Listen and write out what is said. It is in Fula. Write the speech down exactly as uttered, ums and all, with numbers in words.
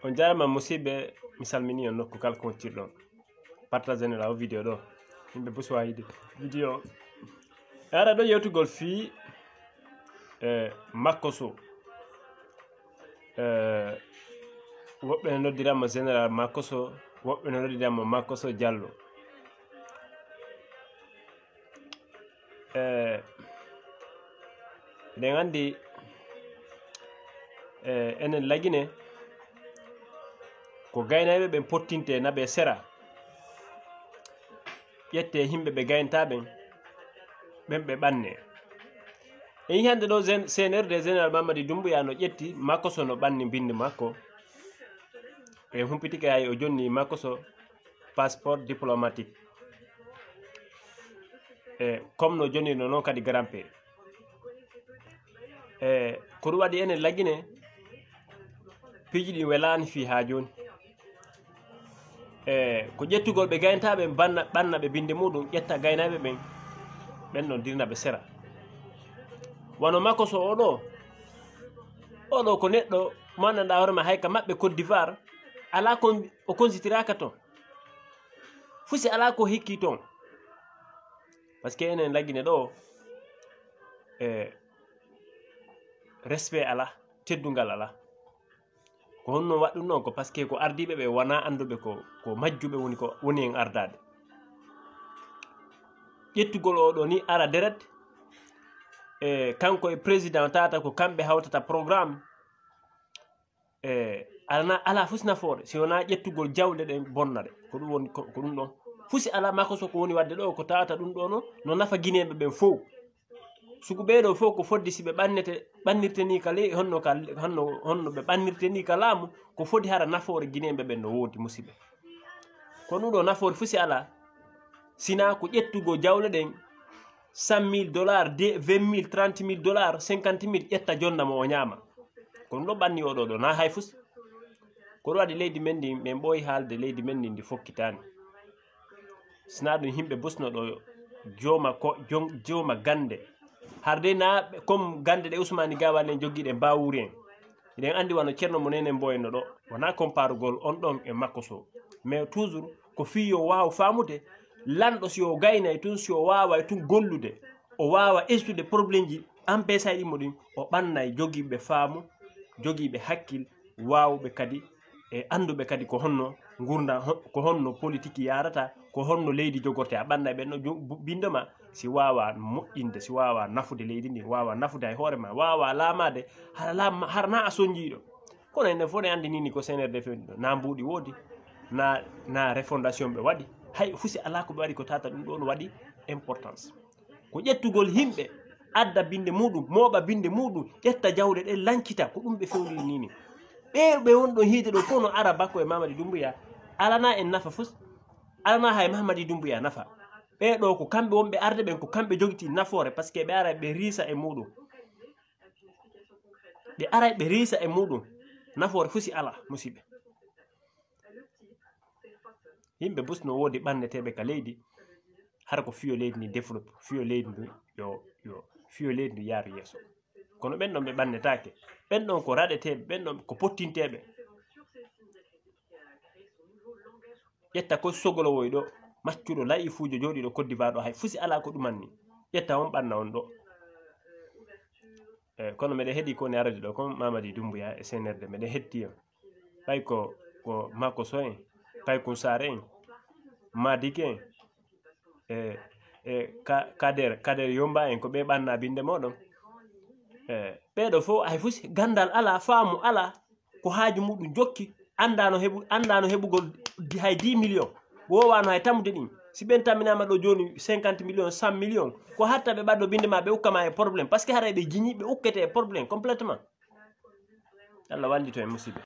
On jaarama musidɓe, mi salmini on nokku kala kontirɗon. Partage en o vidéo ɗo. Yimɓe Boswa yiɗi vidéo. E ara ɗo yewtugol fii, eh, Makoso. Eh, woɓɓe no noddiramo Général Makoso, woɓɓe no noddiramo Makoso Diallo. Eh, eɗen anndi, eh, enen Lagine, ko gaynayɓe ɓen pottinte naɓe sera, ƴette yimɓe ɓe gaynta ɓen, ɓen ɓe ɓanne. En yi'i hannde ɗo gen-, C N R D Général Mamadi Doumbouya no ƴetti Makoso, no ɓanni binndi makko. En humpitike hay o jonni Makoso passeport diplomatique. E comme no jonnirno noon kadi Grand P. E ko ɗum waɗi enen Lagine, piiji ɗi welaani fii haa jooni. E ko ƴettugol ɓe gaynta ɓen, banna, ɓanna ɓe binndi muɗum, ƴetta gaynayɓe ɓen, ɓen ɗon dirna ɓe sera. Wano Makoso oɗo, oɗo ko neɗɗo mo anndanɗaa hoore ma hay ka maɓɓe Côte d'Ivoire, alaa kon o konsitiraaka ton. Fusi alaa ko hikki ton. Parce que enen Lagine ɗo, e, respect alaa, teddungal alaa. Ko honno waɗɗum noon? Ko parce que ko ardiiɓe ɓe wonaa annduɓe ko, ko majjuɓe woni ko, woni en ardaade. Ƴettugol oo ɗoo ni ara deret, e, kanko e président tata ko kamɓe hawtata programme, e, alaa, alaa fusi nafoore si wonaa ƴettugol jawle ɗen bonna ɗe. Ko ɗum woni, ko, ko ɗum ɗon. Fusi alaa, Makoso ko woni waɗde ɗo, ko tawata ɗum ɗo no, no nafa Gineeɓe ɓen fow. Sugu ɓee ɗoo fow ko fodde si ɓe ɓannete, ɓannirte ni ka ley, honno ka, honno, honno ɓe ɓannirte ni ka laamu, ko fodi hara nafoore Gineeɓe ɓen no woodi, musidɓe. Ko ɗum ɗo nafoore fusi alaa, sinaa ko ƴettugol jawle ɗen, cent mille dollars, de, vingt mille, trente mille dollars, cinquante mille, ƴetta jonna mo o ñaama. Ko ɗum ɗo ɓanni oo ɗoo ɗoo, na hay fusi. Ko ɗum waɗi leydi men ndin, min ɓooyi haalde leydi men ndin ndi fokkitaani. Sinaa ɗum yimɓe busno ɗo jooma ko, jom-, jooma gannde. Har dey na ɓe, comme gannde ɗe Usmaani Gaawaan en jogii ɗe Mbaawuri en. Hiɗen anndi wano Ceerno mo Neene Mboy no ɗo. Wonaa komparugol on ɗon e Makoso. Mais toujours ko fii yo waaw faamude, lanɗo si o gaynay tun, si o waaway tun gollude, o waawa estude problemji, empêchayɗi mo ɗin, o ɓannay jogiiɓe faamu, jogiiɓe hakkil, waawɓe kadi e annduɓe kadi ko honno ngurndan, ho-, ko honno politique yaarata, ko honno leydi jogorte. A ɓannday ɓen ɗo ju-, bu-, binndo ma, si waawa moƴƴinde, si waawa nafude leydi ndin, waawa nafude hay hoore ma, waawa laamaade, hara laam-, hara na a sonjiiɗo. Kono enen fof ne anndi ni, ni ko C N R D feewni ɗo, na mbuuɗi woodi, na, na refondation ɓe waɗi, hay fusi alaa ko ɓe waɗi, ko tata ɗum ɗon waɗi importance. Ko ƴettugol yimɓe, adda binnde muɗum, mooɓa binnde muɗum, ƴetta jawle ɗen, lancita, ko ɗum ɓe fewndiri ni ni. Ɓe, ɓe won ɗon hiide ɗo fof no ara bakko e Mamadi Doumbouya, alana en nafa fus, alana hay Mamadi Doumbouya nafa. Ɓe ɗo ko kamɓe wonɓe arde ɓen, ko kamɓe jogiti nafoore, parce que ɓe ara ɓe riisa e muɗum. Ɓe ara ɓe riisa e muɗum, nafoore fusi ala, musiɓɓe. Yimɓe bus no woodi ɓanneteeɓe ka leydi, hara ko fiyo leydi ndi développe, fiyo leydi ndi yo, yo, fiyo leydi ndi yaaru yeeso. Kono ɓen ɗon ɓe ɓannetaake, ɓen ɗon ko raɗeteeɓe, ɓen ɗon ko pottinteeɓe. Ƴetta ko sogolowoy ɗo, maccuɗo layi fuujo jooɗiiɗo Côte d'Ivoire ɗo, hay fusi alaa ko ɗumanni. Ƴetta on ɓanna on ɗo. Eh, kono meɗen heɗi ko ne arade ɗo, ko Mamadi Doumbouya e C N R D, meɗen hetti on. Ɓay ko, ko Makoso en, Kaykun Saare en, Madike en, e, e Ka-, Kader, Kader Yomba en, ko ɓe ɓanna binde moɗon. E, ɓeɗo fof hay fusi gandal ala, faamu ala, ko haaju muɗum jokki, andano heɓu-, andano heɓugol di-, hay dix millions, wowano hay tammude ɗin. Si ɓen tamminama ɗo joni cinquante millions, cent millions, ko hatta ɓe ɓaddo binde ma, ɓe ukka ma e problème, parce que haray ɓe jiñi, ɓe ukkete e problème complètement. Allah wallito en, musiɓɓe.